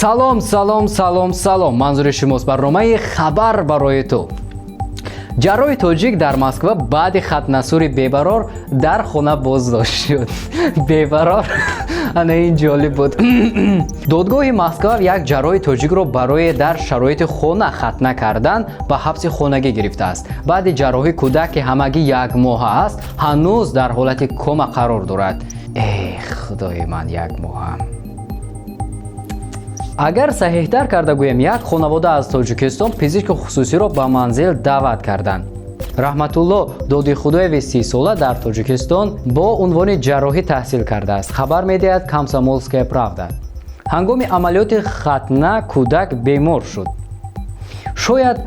Салом, салом, салом, салом! Манзури шумост барномаи «Хабар барои ту». Ҷарроҳи тоҷик дар Москва баъди хатнасури бебарор дар хона боздошт шуд. Бебарор, ана ин ҷолиб буд. Додгоҳи Москва як ҷарроҳи тоҷикро барои дар шароити хона хатна кардан ба ҳабси хонагӣ гирифтааст. Баъди ҷарроҳӣ кӯдак, ки ҳамагӣ 1 моҳа аст, ҳанӯз дар ҳолати кома қарор дорад. Эх, худои ман, 1 моҳа. Агар саҳиҳтар карда гӯем, як хонавода аз Тоҷикистон пизишки хусусиро ба манзил даъват карданд. Раҳматулло Додихудоеви 30-сола дар Тоҷикистон бо унвони ҷарроҳӣ таҳсил кардааст, хабар медиҳад «Комсомольская правда». Ҳангоми амалиёти хатна кӯдак бемор шуд. Шояд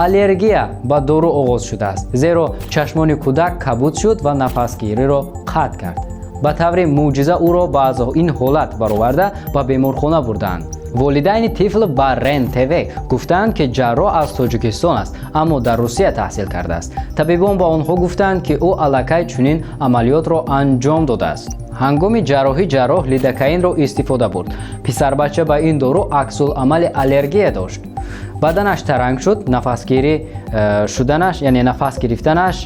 аллергия ба дору оғоз шудааст, зеро чашмони кӯдак кабуд шуд ва нафасгириро қатъ кард. Ба таври мӯъҷиза ӯро ба аз ин ҳолат бароварда, ба беморхона бурдаанд. Волидайни тифл ба РЕН ТВ гуфтаанд, ки ҷарроҳ аз Тоҷикистон аст, аммо дар Русия таҳсил кардааст. Табибон ба онҳо гуфтаанд, ки ӯ аллакай чунин амалиётро анҷом додааст. Ҳангоми ҷарроҳӣ ҷарроҳ лидокаинро истифода бурд. Писарбача ба ин дору аксуламали аллергия дошт. Баданаш таранг шуд, нафасгирӣ шуданаш, яъне нафас гирифтанаш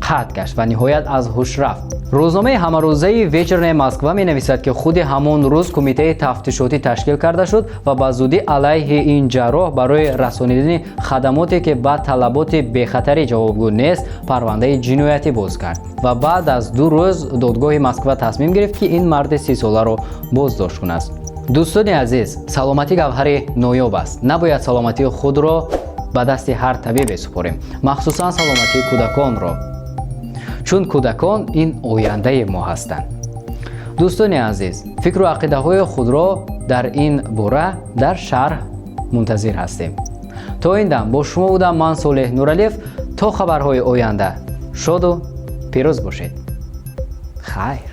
қатъ гашт ва ниҳоят аз ҳуш рафт. Рӯзномаи ҳамарӯзаи «Вечерняя Москва» менависад, ки худи ҳамон рӯз кумитаи тафтишотӣ ташкил карда шуд ва ба зудӣ алайҳи ин ҷарроҳ барои расонидани хадамоте, ки ба талаботи бехатарӣ ҷавобгӯ нест, парвандаи ҷиноятӣ боз кард. Ва баъд аз 2 рӯз додгоҳи Москва тасмим гирифт, ки ин марди 30-соларо боздошт кунад. Дӯстони азиз, саломатӣ гавҳари ноёб аст. Набояд саломатии худро ба дасти ҳар табибе супорем, махсусан саломатии кӯдаконро, чун кӯдакон ин ояндаи мо ҳастанд. Дӯстони азиз, фикру ақидаҳои худро дар ин бора дар шарҳ мунтазир ҳастем. То ин дам бо шумо будам ман, Солеҳ Нуралиев. То хабарҳои оянда шоду пирӯз бошед. Хайр.